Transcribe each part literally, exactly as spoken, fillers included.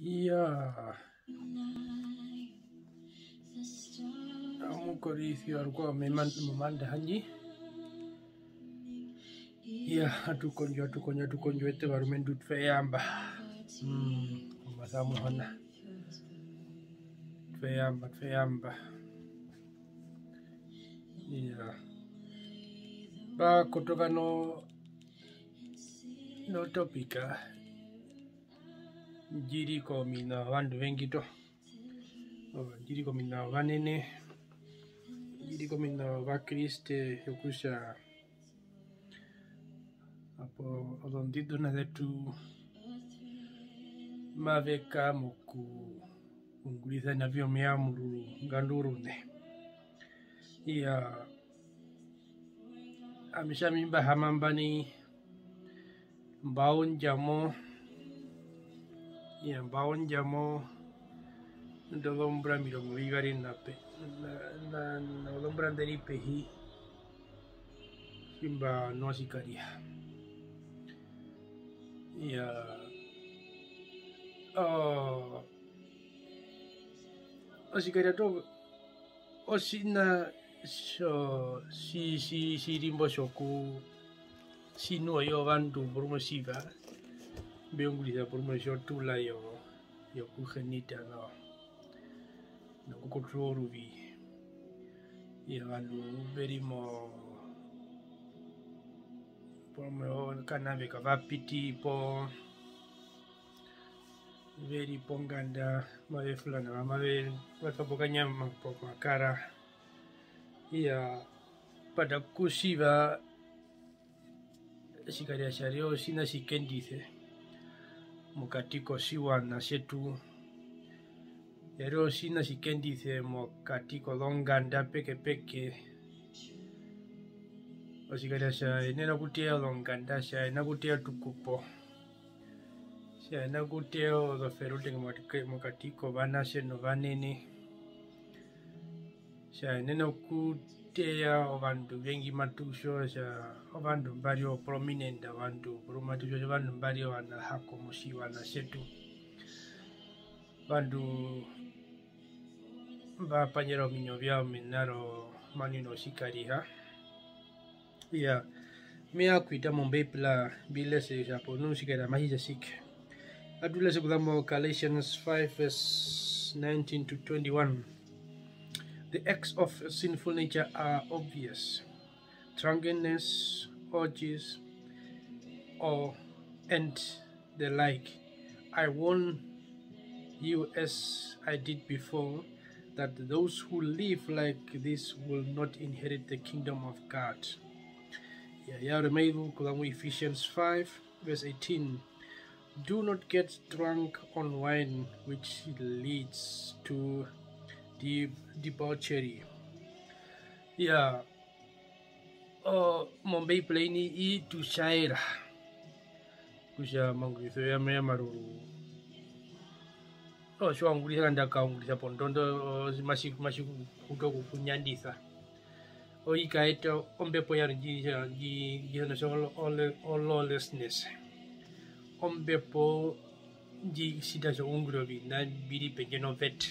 Iyaa. Amukorisiwa rukwao mema-, momandaha ndji. Iyaa, atu kondjo, atu kondjo, atu kondjo, eṱe varumendu twe ya mba. Mm, omasa Muhona. Twe ya mba, twe ya mba. Iyaa. Mba kotoka no, no topic, ah. Ndji ri komina yovandu vengi toho. Oo, ndji ri komina yovanene, ndji ri komina yOvakriste, yokutja hapo ozondindona zetu mave kara mokuungurisa navi omeya moruru ngandu ruṋe. Iyaa, ami tjami mba haama mba nai, mba undja mo, iya, mba undja mo, inḓo zombura omirongo vivari na pe-, na, na, na, ozombura nḓe ri pehi, tji mba nwa otjikariha. Iyaa, oo, otjikariha toho, otjiṋa tjo-, tji-, tji-, tji ri mbo tjoku-, tji nuwa i ovandu porumwe tjiva, mbe ungurisa porumwe tjo tool yo, yokugenita no, nokukotura oruvi. Iyaa, ovandu ve ri mo, porumwe o-, kana ve ka va piti po, ve ri ponganda, mave fula nawa, mave, va twa po okanyama pomakara. Iyaa, pata kutjiwa otjikariha tja ri otjiṋa tjikendise mokati kotjiwaṋa tjetu, ya ri otjiṋa tjikendise mokati kozonganda pekepeke. Otjikariha tja yenena okuteya ozonganda, tja yenena okuteya otukupo. Tja yenena okuteya ozoferotenga mokati, mokati kovanatje novanene. Tja yenena okuteya ovandu vengi, matu tjiwa kutja ovandu mba ri o prominent, ovandu porumwe matu tjiwa kutja ovandu mba ri ovanahako motjiwaṋa tjetu. Ovandu mba pandjara ominyo vyawo mena romanwino wotjikariha. Iyaa, me ya okuhita mOmbeibela, mbi lese kutja hapo nu otjikariha matji tja tjike. Atu lese okuza mo Galatians five verse nineteen to twenty-one. The acts of sinful nature are obvious: drunkenness, orgies, or, and the like. I warn you, as I did before, that those who live like this will not inherit the kingdom of God. Ya, ya rema iru kuza mu Ephesians five, verse eighteen. Do not get drunk on wine, which leads to de-, debauchery. Ya, o, mOmbeibela ini i tu tjaera kutja omaungurisiwa yamwe yamaruru, o, tji wa ungurisa, nanda kaungurisa pondondo, o, matji, matji utu okukunyandisa. O, i kaeta ombepo yarwe ndji, ndji, ndji isana kutja o-, o-, o-, lawlessness. Ombepo ndji tjita kutja u ungure oviṋa mbi ri pendje noveta.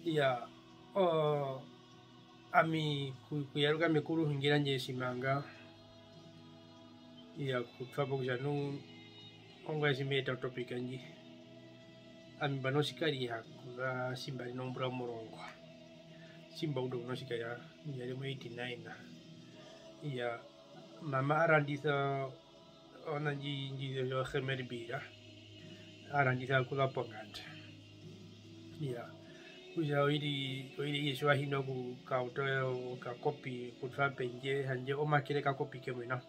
Iyaa, o, ami ku-, kuyaruka mekuru hungi randje tjimanga, iyaa, okutwa po kutja nu ongwaye tji me eta otopic ndji. Ami mba nwa otjikariha okuza tji mba ri nombura omurongo. Tji mba utu okunwa otjikariha, ndja ri mo eighty-nine. Iyaa, mama a randisa ona ndji, ndji, ndjo Gemerbier, a randisa okuza ponganda. Iyaa, okutja oiri, oiri aihe tji wa hinda okukauta okakopi okutwara pendje, handje o makere kakopi kemwe nao.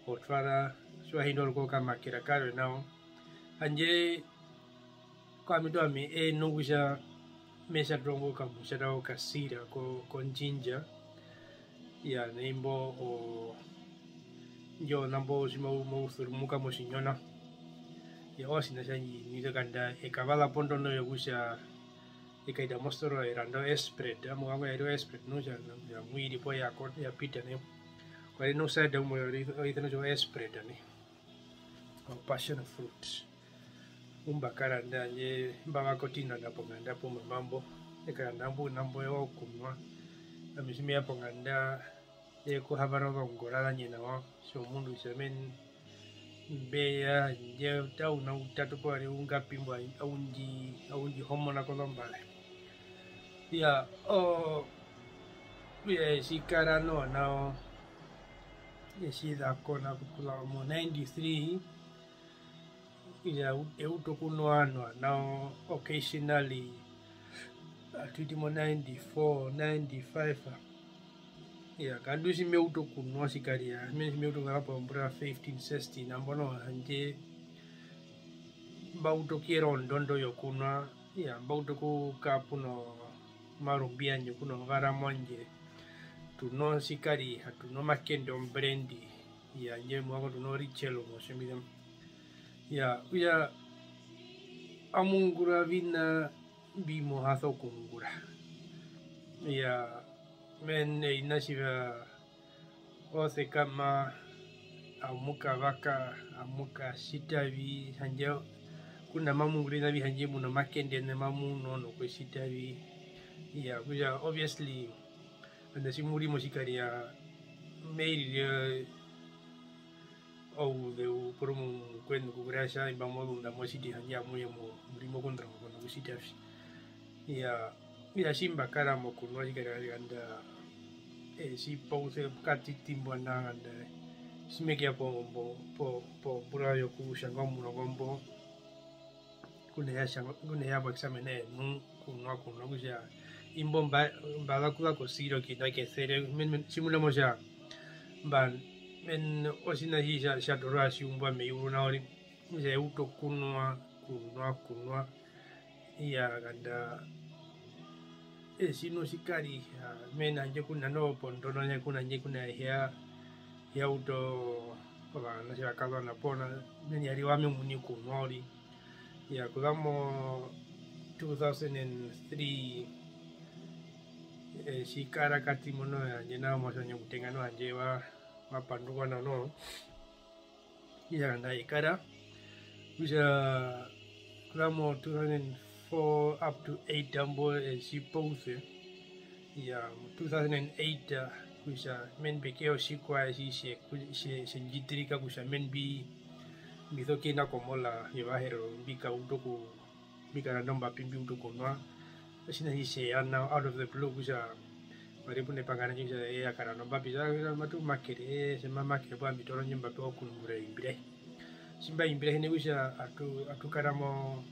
O twara, tji wa hinda oruko o kamakera karwe nao. Handje kwami toho ami ee nu kutja me tjatwa ingo okamutjara okasira ko-, kondjindja. Iyaa, nai mbo o-, indjo ona mbo tji mau-, mau surumuka motjinyo nao. Iyaa, otjiṋa tjandje, nu e kanda e kavaza pondondo yokutja e kaenda mostora e randa o Esprit, amu vanga ya ri o Esprit, nu kutja, kutja mu i ri po ya ko-, ya pita nai. Kwa ri no cider umwe wa isana kutja o Esprit nai. O passion fruit. Mba karanda handje mba vaka otinana ponganda pomamambo, e karanda mbu na mbo okunwa. Ami tji me ya ponganda, e kuhavara ozongora zandje nawa, tjomundu tjamen mbeya handje tauna utatu poo vari ungapi mbo au ndji, au ndji homona kozombara. Iyaa, oo, okutja e tji kara noho nao, e tji za ko na kukura mo ninety-three, Okutja e utu okunwa nwa nao occasionally, atu hiti mo ninety-four, ninety-five. Iyaa, ngandu tji me utu okunwa otjikariha, mehee tji me utu okukara pozombura fifteen, sixteen, nambano handje mba utu okuyera ondondo yokunwa, iyaa, mba utu okukara puno marumbi yandje, puno varamo wandje, tu nwa otjikariha, tu nwa omakende ombrendi, Iyaa, handje muhako tu no Richel motjombizema. Iyaa, okutja amu ungura oviṋa mbi mu ha sokuungura. Iyaa, mehee oviṋa tjiva o sekama, amu kavaka, amu katjita vi, handje ngunda mamu ungura oviṋa vi handje mu nomakende nu mamu nwa nokutjita vi. Iyaa, okutja obviously, Ene tji mu ri motjikariha, me irire ouzeu porumwe mukweṋu okukura tja imba mo zunda mo city handje amu ye mo, mu ri mokundrongo ko nokutjita vi. Iyaa, okutja tji mba kara mokunwa otjikariha nganda, e, tji pause katiti mbwa nao nganda, tji me keya po, po, po, pombura yokutjanga omurongo mbo, ngunda e ya tjanga, ngunda e ya po examen eṋu, kunwa, kunwa, okutja imbo mba, mba za kuza kosiri okinda kesere, men, men, tjimuna mo tja, mba, men, otjiṋa tji tja, tja toora tji umbwa meyuru nao uriri, okutja e utu okunwa, kunwa, kunwa, iyaa, nganda, e tji nu otjikariha, men, handje kuna noho pondondo, handje kuna, handje kuna e hia, hia utu ovanatje ovakazona pona, men, ya ri owami omuini okunwa uriri. Iyaa, okuza mo two thousand and three, e, tji kara kati mono handje nao motja nyongutenga noho handje wa, wa pandukwa nao noho. Iyaa, nganda e kara, okutja okuza mo two thousand four up to eight ambo e tji pause. Iyaa, mu two thousand and eight, ah, kutja men mbe keya otjikwaye tji tje, tje, tje ndji tirika kutja men mbi, mbi sokuyenda komola yOvaherero, mbi kauta oku, mbi karanda ombapi, mbi uta okunwa. Otjiṋa tji tje ya nao out of the blue, kutja pa ri pu nepanga randje kutja eye a karanda ombapi, tja, matu makere, eye tji ma makere, poo ami toora indjo ombapi okuungura ovimbirahi. Tji mba imbirahene kutja atu, atu kara mo,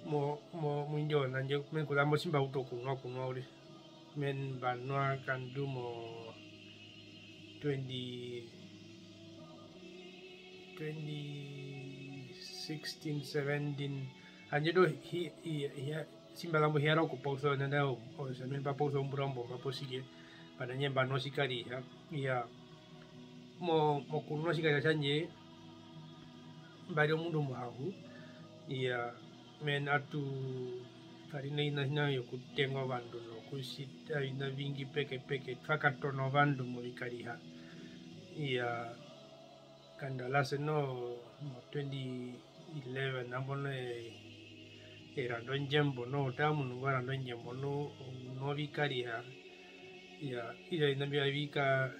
mo, mo, mu indjo ona ndjo, men, okuza mbo tji mba utu okunwa, okunwa uriri. Men, mba nwa kandu mo twenty, twenty sixteen, seventeen. Handje noho hi, hi, hi, tji mba za mbo hi ya rora okupausa onena, o, o, tjandje mba pausa ombura ombomba poo tjike, mba nwa, handje mba nwa otjikariha. Iyaa. Mo-, mokunwa otjikariha tjandje, mba ri omundu omuhahu, iyaa, men, atu kara noviṋa, viṋa vyokutenga ovandu nokutjita oviṋa ovingi pekepeke, twa katona ovandu movikariha. Iyaa, nganda last noho mo twenty eleven, nambano e, e randa ondjembo noho, otara omundu ngwa randa ondjembo noho, novikariha. Iyaa, okutja oviṋa mbi avi ka-,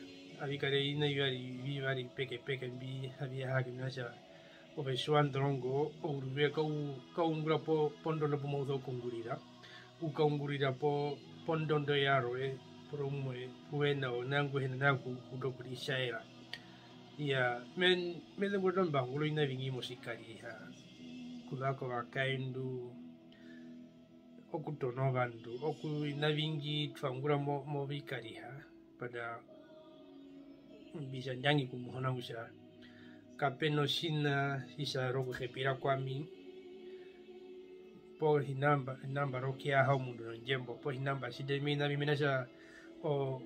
avi kara oviṋa vivari, vivari pekepeke mbi avi ha kena tja ove tji wa ndrongo, ouriri woye kau-, kau ungura po-, pondondo pu mau sokuungurira, u kaungurira po-, pondondo yarwe, porumwe pu u hi na ona ngu hi na nayo ku-, kuuta okuritjaera. Iyaa, men-, me zemburuka mba ungura oviṋa ovingi motjikariha, okuza kovakaendu, okutona ovandu, oku-, oviṋa ovingi twa ungura mo-, movikariha, but, uh, mbi tjandja ngi ku Muhona kutja kape na otjiṋa tji tja rora okuhepera kwami, poo hi na mba-, hi na mba ri okuyaha omundu nondjembo, poo hi na mba tjita, mena, mena rokutja o-,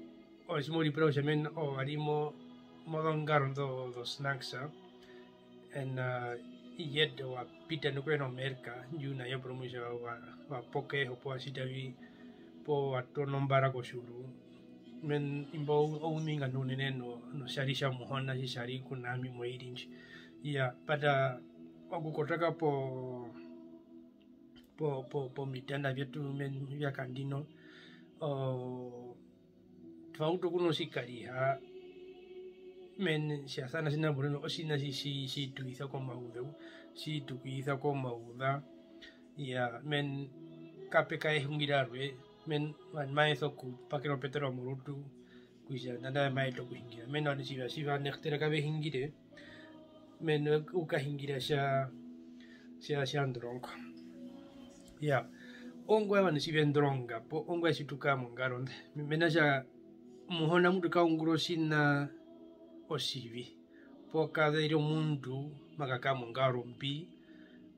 o-, tji mo ripura kutja men-, o-, wa ri mo-, mozongaro indo zosnacks, ena, yet wa pita nokuhena omerka ndji u na yo, porumwe kutja wa, wa poka eho poo wa tjita vi, poo wa tono ombara kotjiuru. Men-, imbo ou-, ouṋingandu unene no-, notjari tja Muhona tji tja ri ku na ami moiri ndji. Iyaa, but, uh, okukotaka po po po pomitanda vyetu men vyakandino. O, twa utu okunwa otjikariha, men tja sana tjina mbura otjiṋa tji tji tji tu isa komauzeu, tji tu kwisa komauza. Iyaa, men kape kara ehungi rarwe, men ovandu mave sokupakera opetero morutu kutja nandarire mave eta okuhingira, men ovandu tjiva tjiva nektera kave hingire, men u kahingira tja tja tja ndorongo. Iyaa, ongwaye ovandu tji ve ndoronga poo ongwaye tji tu kara mongaro nda, mena rokutja Muhona mutu ka ungura otjiṋa otjivi, poo ka zeri omundu ma kakara mongaro mbi,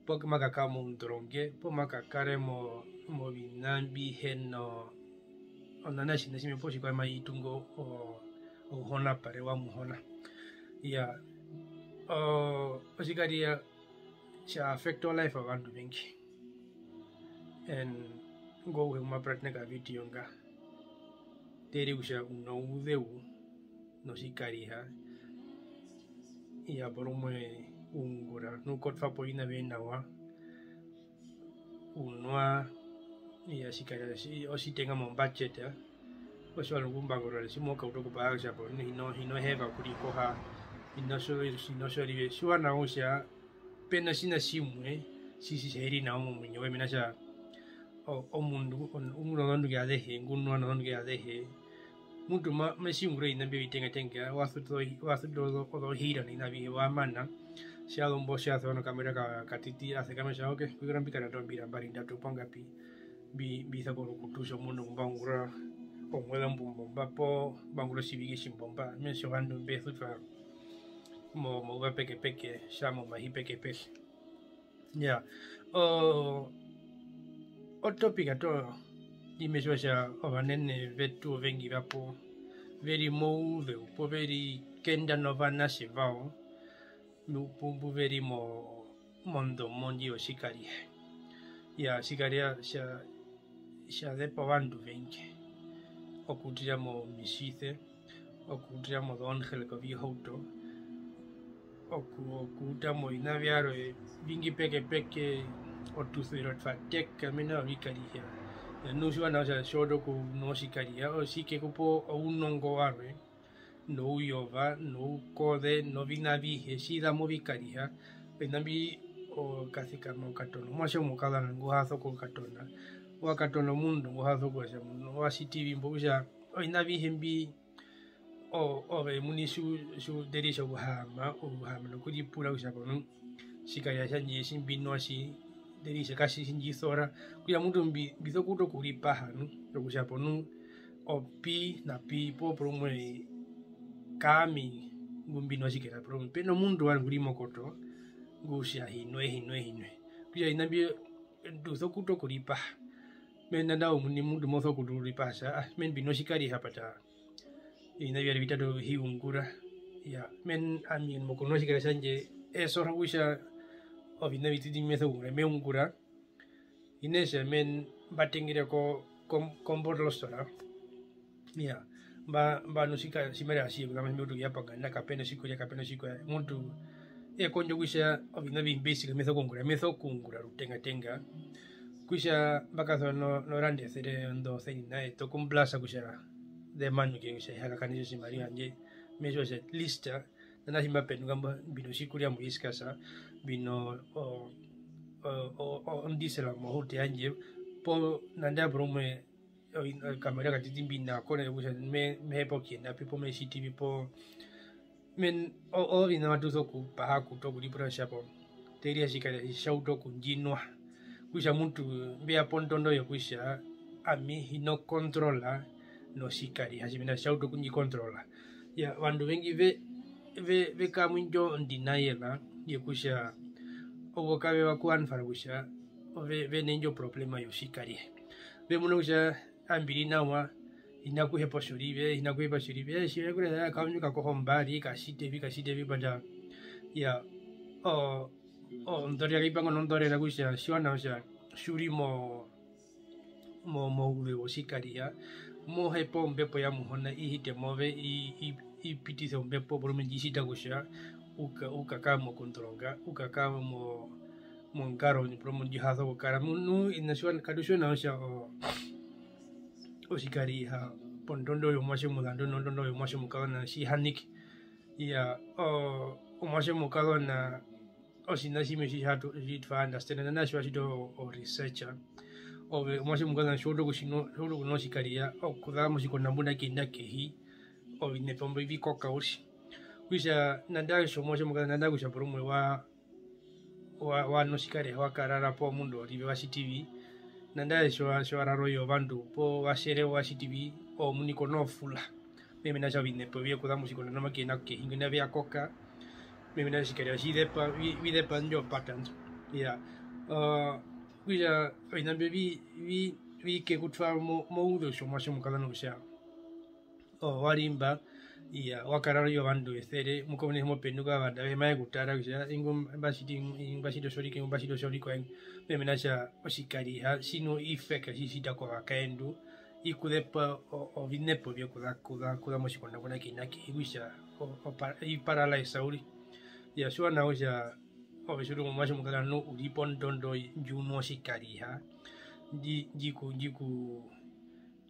poo ma kakara moundoronge, poo ma kakara mo moviṋa mbi hi na onana tjiṋa tjimwe poo tjikwao mai tungu o ouhonapare wa Muhona. Iyaa, o otjikariha tja affecta o life yovandu ovengi. And ingo auhe ngu ma puratene ka video nga, tjiri kutja u nouzeu notjikariha, iyaa, porumwe u ungura nu ko twa po oviṋa vyoye nawa, u nwa, iyaa, otjikariha otjitenga mo budget, otjiwa nokumbangurura tji mo kauta okupaha kutja po hi no hi no heva okurikoha, hi no tjo hi no tjorive, tjiwa nawa kutja pe notjiṋa tjimwe tji tji tji he ri nawa momuinyo woye, mena rokutja o- omundu u- u nozondunge azehe, ngu nwa nozondunge azehe, mutu ma- ma tji ungura oviṋa mbi ovitengatenga, wa sutu ozo- wa sutu ozo- ozohira noviṋa avihe, wa mana, tja zu mbo tja sewa nokamariva ka- katiti, a sekama a tja, ok, kwikura mbi karanda ombira mbari ndatu poo ngapi, mbi- mbi isa korukutu tjomundu ngu mba ungura omueze mbu mba mba poo mba ungura otjivike tji mba mba, me hee tjovandu mbe sutwa mo- mouva pekepeke, tja momahi pekepeke. Iyaa, o- o topic atoyo ndji me tjiwa kutja ovanene vetu ovengi vapo ve ri mouzeu poo ve ri kenda novanatje vawo, nu- pu- mbu ve ri mo- mondomo ndji yotjikariha. Iyaa, otjikariha tja- tja zepa ovandu ovengi, okupitira momitjise, okupitira mozoongeleka zovihauto, oku- okuuta moviṋa vyarwe ovingi pekepeke, otusuvero twa teka mena rotjikariha. Nu tjiwa nawa kutja tji wa utu okunwa otjikariha, otji ke ku pa ounongo warwe, nouyova, noukoze, noviṋa avihe, tji za movikariha. Oviṋa mbi, o kasekama o katona omuatje omukazona ngu ha sokukatona, wa katona omundu ngu ha sokukatja omundu, wa tjiti vi mbo, okutja oviṋa avihe mbi, o- ove omuini tji u- tji u- tji u- tji u haama, u haama nokuripura kutja hapo nu otjikariha tjandje tji mbi nwa tji, tji katji tji ndji sora, okutja mutu mbi- mbi sokuuta okuripaha nu, okutja hapo nu opi na pi poo porumwe kaami ngu mbi nwa otjikariha, porumwe pe nomundu warwe ngu ri mokoto ngu tja hi nwe, hi nwe, hi nwe, okutja oviṋa mbi tu sokuuta okuripaha. Mena nandarire omuini omundu mo sokuuta okuripaha a tja, ah, mbi nwa otjikariha pata oviṋa vyarwe vitatu hi ungura. Iyaa, mena ami mokunwa otjikariha tjandje, e sora kutja oviṋa vititi mbi me sokuungura, me ungura, hi nee tja mba tengere ko- ko- kombottle store. Iyaa, mba- mba nu tjika- otjimariva atjihe kuzambo tji mbi utu okuyapanga, nda kape na otjikurya, kape na otjikwaye, mutu e kondjo kutja oviṋa ovi basic mbi me sokuungura, me sokuungura rutengatenga. Kutja mba kasewa no- noranda esere, ondo senina, e tokumblasa kutja ze manuke, kutja hi ha kakanisa otjimariva, handje me tjiwa kutja at least nanda tji mba penduka mbo, mbi notjikurya mo yskas, mbi no o- o- o- o- ondisela mohauto yandje, poo nanda porumwe okamariva katiti mbi na ko, kutja me- me hepa okuyenda pi poo me tjiti vi poo, men- o- oviṋa mbi tu sokupaha okuuta okuripura kutja hapo, tjiri otjikariha tji tja utu okundjinwa. Okutja mutu mbe ya pondondo yokutja ami hi no controla notjikariha tji mena tja utu okundjikontrola. Iyaa, ovandu ovengi ve- ve- ve kara mu indjo denial yokutja owo kave vanga okuanfara kutja ove- ve na indjo problema yotjikariha. Ve muna kutja ami mbi ri nawa, hi na kuhepa otjorive, hi na kuhepa otjorive, eh, tji ve ku raera, kaondjuka koho mbari, ka tjite vi, ka tjite vi, but, uh, iyaa, o- o- ondorera kai panga nondorera kutja tjiwa nawa kutja tji u ri mo- mo- mouzeu wotjikariha, mo hepa ombepo ya Muhona i hite move, i- i- i pitise ombepo porumwe ndji tjita kutja u ka-, u kakara mokundoronga, u kakara mo-, mongaro porumwe ndji u ha sokukara. Nu, nu, ina tjiwa, katu tjiwa nawa kutja o-, otjikariha pondondo yomuatje omuzandu nondondo yomuatje omukazona tji hanike. Iyaa, o-, omuatje omukazona otjiṋa tjimwe tji hatu-, tji twa understand, nanda tji wa tjiti o-, o research, ove omuatje omukazona tji wa utu okutjino-, tji wa utu okunwa otjikariha, okuza motjikondambunda kuyenda kehi, ovinepa mbi vi koka uriri. Okutja, nanda tji omuatje omukazona, nanda kutja porumwe wa, wa, wa nwa otjikariha, wa karara poo omundu orive wa tjiti vi, nanda tji wa, tji wa rara oi yovandu, poo wa tjere wa tjiti vi, omuini ko noo fula. Mena rokutja ovinepa vye okuza motjikondambunda kuyenda kehi ngwina vya koka, mena rokutja otjikariha tji zepa, vi-, vi zepa indjo pattern. Iyaa. Uh, okutja oviṋa mbyo vi, vi, vi ke ku twa mo-, mouzeu tjomuatje omukazona kutja, o, wa ri mba, iyaa, wa karara oi yovandu esere, muhuka omunene tji mo penduka ovandu avehe mave ku tara kutja, ingwi mba tjiti, ingwi mba tjiti otjorike, ingwi mba tjiti otjorike, mena rokutja otjikariha tji no effect tji tji tjita kovakaendu, i ku zepa o-, ovinepa vyokuza, kuza, kuza motjikondambunda kuyenda kehi, okutja o-, o-, pa-, i paralyze uriri. Iyaa, tjiwa nawa kutja ove tji u ri omuatje omukazona nu u ri pondondo ndji u nwa otjikariha, ndji, ndji ku, ndji ku,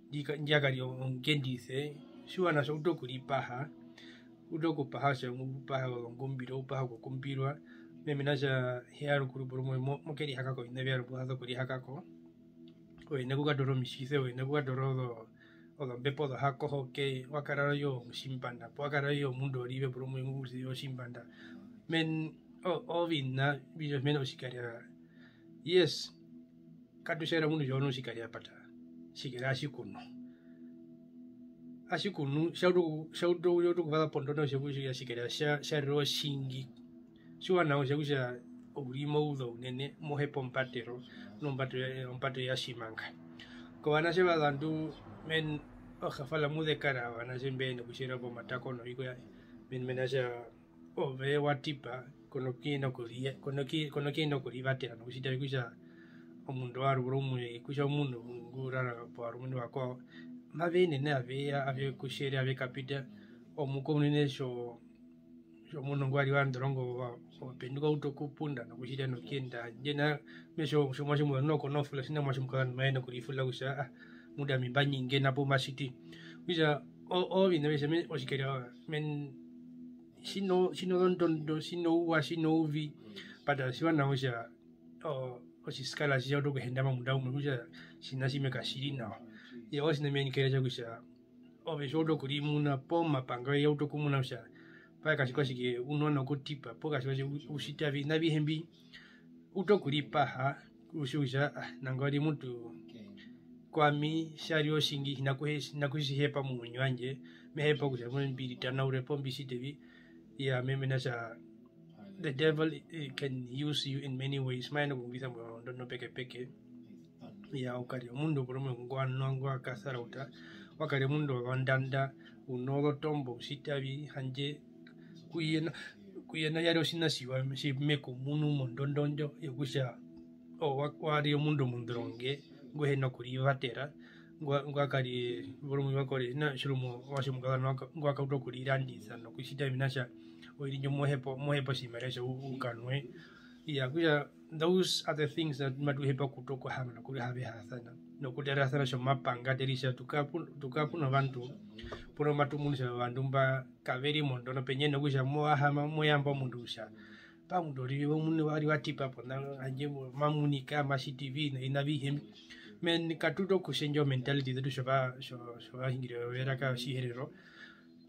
ndji ka-, ndja karira ongendise, tjiwa nawa kutja u utu okuripaha, u utu okupaha kutja u pahe ozongumbiro, u pahe okukumbirwa, mena rokutja hi ya rukuru porumwe mo-, mo kerihaka ko oviṋa vyarwe mbi u ha sokurihaka ko, oviṋa ku katoora omitjise, oviṋa ku katoora ozo-, ozombepo zohakohoke, wa karara oi yomutjimbanda, poo wa karara oi yomundu orive porumwe ngu ri otjimbanda. Men-, o-, oviṋa mbi tjo mena otjikariha, yes, katu tjaere omundu tji wa nwa otjikariha pata, otjikariha atji ku nu. Atji ku nu, tja utu oku-, tja utu oku-, tja utu okuvasa pondondo kutja otjikariha tja, tja rira otjingi. Tjiwa nawa kutja, kutja u ri mouzeu ounene, mo hepa ombatero, nombatero ya, ombatero ya tjimanga. Kovanatje ovazandu, men-, ohafala mu ze kara ovanatje mbe ya nokutjevera pomatako novikurya, men-, mena rokutja, ove wa tipa, ko na kuyenda okuri-, ko na ku-, ko na kuyenda okurivatera nokutjita vi kutja omundu warwe porumwe, kutja omundu ngu rara povarumendu vakwao, mave yenene ave ya, ave ku tjere, ave kapita, omuhuka omunene tjo-, tjomundu ngwa ri wa ndorongo wa, wa penduka, wa utu okupunda nokutjita nokuyenda, handje na, me tjo-, tjomuatje omuzandu noho ko noo fula, tjina omuatje omukazona ma yenene okurifula kutja, ah, mutu ami mba nyingena poo ma tjiti. Okutja, o-, oviṋa avihe, men-, otjikariha, men-, tji no-, tji nozondondo, tji nouwa, tji nouvi, but tjiwa nawa kutja, o-, otjiskala tji tja utu okuhenda momundu umwe, okutja otjiṋa tjimwe katji ri nawa. Iyaa, otjiṋa me ningire tjo kutja, ove tji wa utu okurimuna, poo omapanga woye ya utu okumuna kutja, mbwae katjikwatjike u nwa nokutipa, poo katjikwatjike u-, u tjita vi, oviṋa avihe mbi, u utu okuripaha, u tjiwe kutja, ah, nangwari mutu kwami tja rira otjingi, hi na kuhe-, hi na kutjihepa momuinyo wandje, me hepa kutja mbi ritanaure poo mbi tjite vi, iyaa, me-, mena rokutja the devil, eh, can use you in many ways, ma yenene okuungurisa mondondo pekepeke. Iyaa, u karira omundu porumwe ngwa nwa, ngwa kasarauta, wa karira omundu wozondanda, u nozotombo, u tjita vi, handje ku yena, ku yena ya ri otjiṋa tjiwa tji me ku munu mondondo ndjo yokutja ove wa, wa ri omundu omundoronge ngu hi na okurivatera, ngwa, ngwa karire porumwe wa kore, tjina tjiri omuatje omukazona ngwa ka-, ngwa kauta okurirandisa nokutjita mena rokutja oiri ndjo mo hepa, mo hepa otjimariva kutja u-, u kanwe. Iyaa, okutja those are the things that matu hepa okuuta okuhaama nokurihavehasana, nokutarerasana kutja omapanga, tjiri kutja tu kara pu-, tu kara pu novandu, pu na matu munu kutja ovandu mba kave ri mondondo, pendje nokutja mo vahama, mo yamba omundu kutja, pa omundu orive, omundu wa ri wa tipa pona, handje ma munika, ma tjiti vi, noviṋa avihe mbi. Men-, katu utu okutjendja o mentality zetu tjova-, tjo-, tjovahungire veraka yOtjiherero,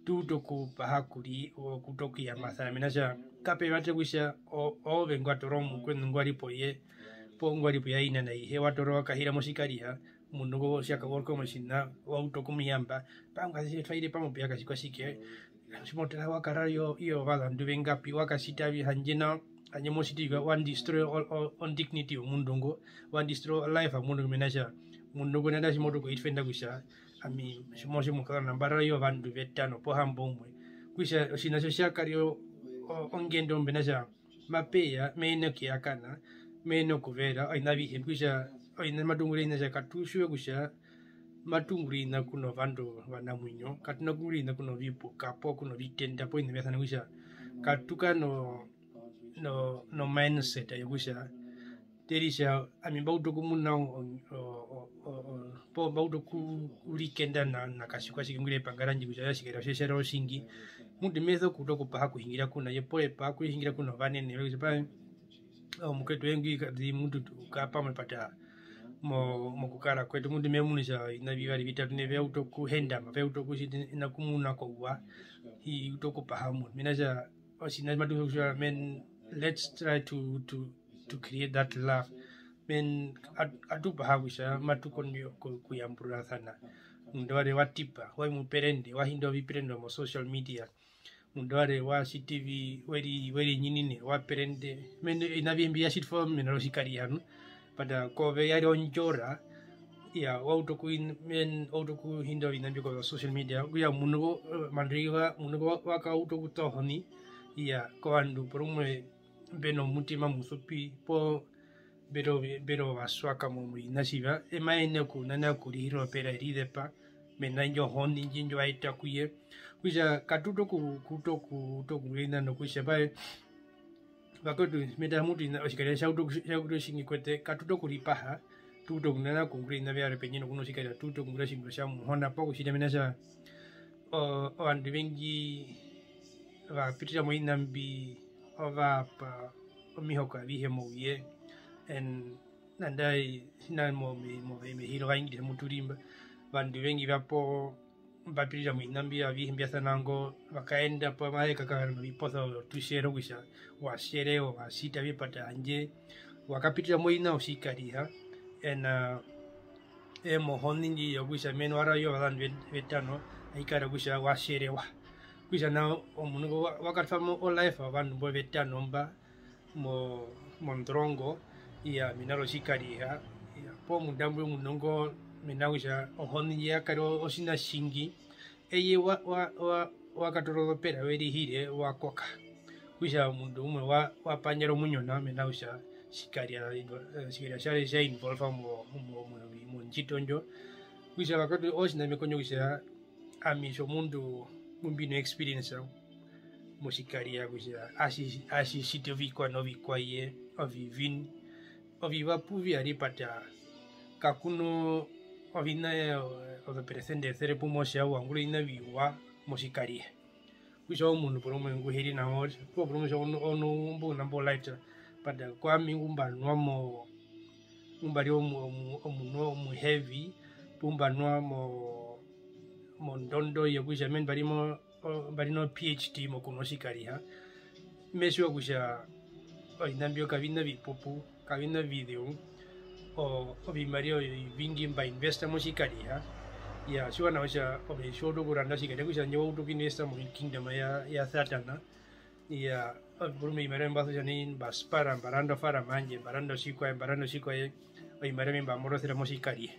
tu ute okupaha kuri, okuuta okuyamasana. Mena rokutja kape vatera kutja o-, oove ngwa toora omukweṋu ngwa ri poye, poo ngwa ri poya ina na ihe, wa toora wa kahira motjikariha, omundu ngo tja kaworka motjiṋa, wa utu okumuyamba, paa ngwa tje twaire pamwe poya katjikwatjike, tji mo tara wa karara iyo, iyo vazandu vengapi, wa katjita vi, handje nao, handje mo tjiti wa, wa destroy o, o, o dignity yomundu ngo, wa destroy o life yomundu ngo, mena rokutja omundu ngo nanda tji mo utu okudefenda kutja, ami, tji mo tja omukazona mba rara iyo vandu vetano poo hamboumwe, kutja otjiṋa tjo tja karira o, o, ongendo mena rokutja mape ya, me yenene okuyakana, me yenene okuvera, oviṋa avihe, kutja oviṋa matu ungurire oviṋa kutja katu tjiwe kutja matu ungurire oviṋa ku novandu ovanamuinyo, katu na kuungurira oviṋa ku novipuka poo ku novitenda poo oviṋa mbya sana kutja Katuka no, no, no mindset yokutja, teritja ami mba utu okumuna o-, o-, o-, o-, o-, poo mba utu oku-, okurikenda na, na katjikwatjike ngwi epanga randje kutja ya tjikera otjetjera otjingi. Mutu me sokuuta okupaha okuhingira kuna ye, poo epaha okuhingira kuna ovanene, kutja pa, omukwetu we ngwi ka-, mutu tu-, ka pamwe pata mo-, mokukara kwetu, mutu me munu kutja oviṋa vivari vitatu ne vya utu okuhendama, vya utu okutjita ina kumuna kouwa, hi utu okupaha omundu. Mena kutja otjiṋa tji matu sokutjiwa, men, let's try to, to, to create that love. Men, at-, atu paha kutja matu kondjo ku-, kuyambururasana. Omundu warwe wa tipa, wa i muperende, wa hinda oviperende mo social media. Omundu warwe wa tjiti vi, we ri-, we rinyinine, wa perende. Men, oviṋa avihe mbi vya tjitwa mena rotjikariha nu. But, uh, kove ya ri ondjora, iya, wa utu oku-, men, wa utu okuhinda oviṋa mbyo ko social media. Okutja omundu ngo, eh, omundu ngo wa, omundu ngo wa, wa kauta okutohoni, iya, kovandu porumwe mbe nomutima musupi, poo mbe ri-, mbe ri ovaswaka mo-, moviṋa tjiva, ema ene okunana okurihirira opera erizepa, mena indjo honi ndji ndji wa eta ku ye. Okutja katu utu oku-, kuuta oku-, kuuta okuungurisa nokutja, pae, vakwetu, me tja mutu ina-, otjikariha tja utu oku-, tja utu otjingi kwete, katu utu okuripaha, tu utu okunana okuungura oviṋa vyarwe pendje nokunwa otjikariha, tu utu okuungura otjimbiro tja Muhona, poo kutjita mena kutja, o-, ovandu vengi va pitira moviṋa mbi, ovapa omihoko avihe mouye, and nandarire tjina mo-, me-, mo-, mehi rOvaingirisa mu tu ri mba, ovandu vengi va po mba pitira moviṋa mbi avihe mbya sana ngo, va kaenda pamwe, ave kakara noviposa vyotutjere kutja wa tjere, wa tjita vi pata, handje wa kapitira moviṋa otjikariha, ena, eh, mohoni ndji yokutja mena wa rara yo ovandu vet-, vetano, ai kara kutja wa tjerewa. Kutja nao omundu ngo wa, wa katwa mo o life ovandu mbo vetano mba mo, mondrongo, iya, mena rotjikariha, iya, poo munda mbwi omundu ngo mena kutja ohoni ndji ya kara otjiṋa tjingi, eye wa, wa, wa, wa katoora ozopera we rihire, wa koka. Kutja omundu umwe wa, wa pandjara omuinyo nao mena kutja tjikariha, eh, tjikariha tjarwe tja involva mo, mo, mo, mondjito ndjo. Kutja vakwetu otjiṋa me kondjo kutja ami tjomundu ngu mbi no experience motjikariha kutja atji, atji tjiti ovikwaye novikwaye ovivi, oviwa pu vi ya ri pata, kaku no oviṋa, eh, ozoperesende esere pu mo tja wa ungura oviṋa oviwa motjikariha. Kutja omundu porumwe ngu he ri nawa, poo porumwe kutja ono, ono mbu na mbo light, but kwami ngu mba nwa mo, ngu mba ri omu-, omu-, omunwa omuhevi, pu mba nwa mo, mondondo yokutja meni mba ri mo, o-, mba ri no P H D mokunwa otjikariha. Me tjiwa kutja oviṋa mbyo kaviṋa ovipupu, kaviṋa ovizeu, o-, ovimariva ovingi mba investa motjikariha. Iya, tjiwa nawa kutja ove tji wa utu okuranda otjikariha, okutja handje wa utu okuinvesta mo kingdom ya, ya Satana. Iya, porumwe ovimariva mbi mba so kutja nai mba spara, mba randa ofarama yandje, mba randa otjikwaye, mba randa otjikwaye, ovimariva mbi mba morosera motjikariha.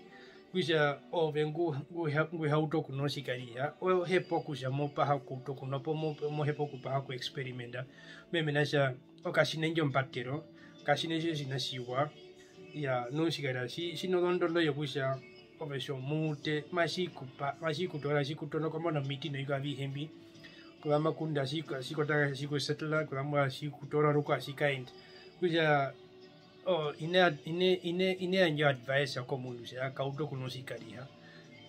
Kutja ove ngu, ngu ha-, ngu ha utu okunwa otjikariha, o hepa kutja mo paha okuuta okunwa, poo mo, mo hepa okupaha oku experimenta. Me hee mena rokutja okatjiṋa indjo ombatero, katjiṋa itjo otjiṋa tjiwa. Iya, nu otjikariha tji-, tji nozondondo zokutja ove tjomuute, matji ku pa-, matji ku toora, atji ku tono komana omiti novikwao avihe mbi. Kuzambo kunda atji-, atji kotaka, atji ku setela, kuzambo atji ku toora rukwao, atji kaenda. Okutja, oh, ine, ine, ine, ine yandja advice komundu kutja ka utu okunwa otjikariha.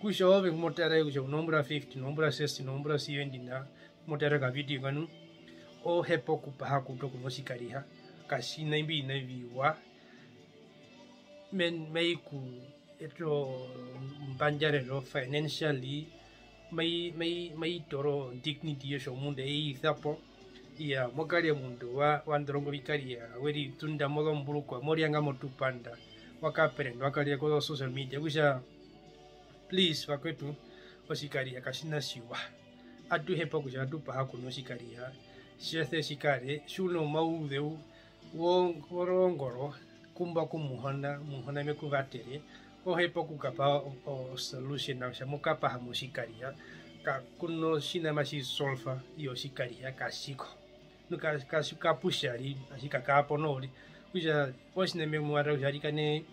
Kutja ove ngu mo tara kutja u nozombura fifty, nozombura sixty, nozombura seventy nda, mo tara okavideo kanu, o hepa okupaha okuuta okunwa otjikariha, katjiṋa imbi oviṋa oviwa, men-, mai ku eta ombandjarero financially, mai, mai, mai toora o dignity yotjomundu, e i isa po. Iya, mo kara omundu wa, wa ndorongo ovikariha, we ritunda mozomburukwa, mo rianga motupanda, wa kaperenda, wa karira kozo social media, okutja, please, vakwetu, otjikariha katjiṋa tjiwa. Atu hepa kutja atu paha okunwa otjikariha, tji ese tji kare, tji u nomauzeu, wo-, worongoro, kumba ku Muhona, Muhona me ku vatere, o hepa okukapa o, o solution, kutja mo kapaha motjikariha, ka-, ku notjiṋa matji solva iyo otjikariha, katjiko. Nu ka, ka, kapu tja ri, atji kakara po noho ri. Okutja, otjiṋa mbi me mu vatere kutja arikana,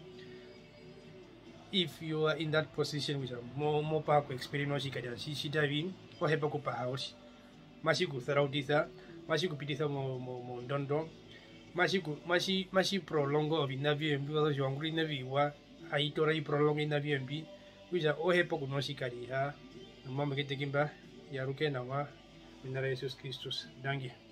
if you are in that position, kutja mo, mo paha oku experimenta otjikariha, tji, tjita vi, o hepa okupaha uriri. Matji ku sarautisa, matji ku pitisa mo-, mo-, mondondo, matji ku-, matji-, matji prolonga oviṋa vyoye mbi wa za kutja wa ungura oviṋa oviwa, ai toora i prolonga oviṋa vyoye mbi, okutja o hepa okunwa otjikariha, nomambo keteke mba, yaruke nawa, mena ra Jesus Kristus. Dankie.